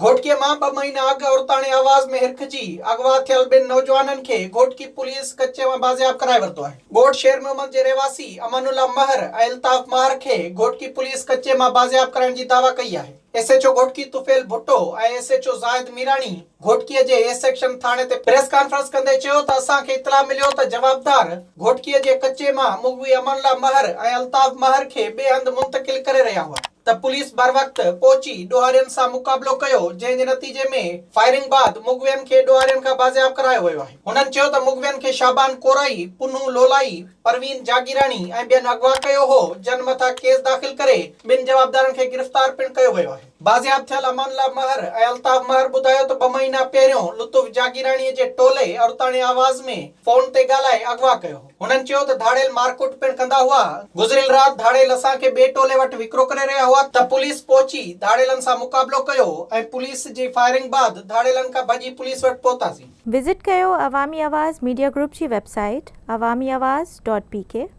گهوٽڪي مان ٻه مهينا اڳ عورتاڻي آواز ۾ هرکجي اغوا ٿيل ٻن نوجوانن کي گهوٽڪي پوليس ڪچي مان بازياب ڪرائي ورتو آهي. ڳوٺ شير محمد جي رهواسي امان الله مهر ۽ الطاف مهر کي گهوٽڪي پوليس ڪچي مان بازياب ڪرائڻ جي دعويٰ ڪئي آهي. S H O Ghotki Tufail Bhutto ۽ S H O Zahid Mirani Ghotki جي اي سيڪشن ٿاڻي تي پريس ڪانفرنس ڪندي چيو ته اسان کي اطلاع مليو ته جوابدار گهوٽڪي جي ڪچي مان مغوي امان الله مهر ۽ الطاف مهر کي ٻئي هنڌ منتقل ڪري رهيا هئا. ته پوليس بروقت پهچي ڏوهارين سان مقابلو ڪيو، جنهن جي نتيجي ۾ فائرنگ بعد مغوين کي ڏوهارين کان بازياب ڪرايو ويو آهي. هنن چيو ته مغوين کي شعبان ڪورائي، پنهون لولائي، پروين جاگيراڻي ۽ ٻين اغوا ڪيو هو، جن مٿان ڪيس داخل ڪري ٻن جوابدارن کي گرفتار پڻ ڪيو ويو آهي. بازياب ٿيل امان الله مهر ۽ الطاف مهر ٻڌايو ته ٻه مهينا پهريون لطف جاگيراڻي جي ٽولي عورتاڻي آواز ۾ فون تي ڳالهائي اغوا ڪيو هو. هنن چيو ته ڌاڙيل مارڪٽ پڻ ڪندا هئا، گذريل رات ڌاڙيل اسان کي ٻئي ٽولي وٽ وڪرو ڪري رهيا هئا ته پوليس پهچي ڌاڙيلن سان مقابلو ڪيو ۽ پوليس جي فائرنگ بعد ڌاڙيلن کان ڀڄي پوليس وٽ پهتاسين. وزٽ ڪيو عوامي آواز ميڊيا گروپ جي website Awami Awaz dot P K.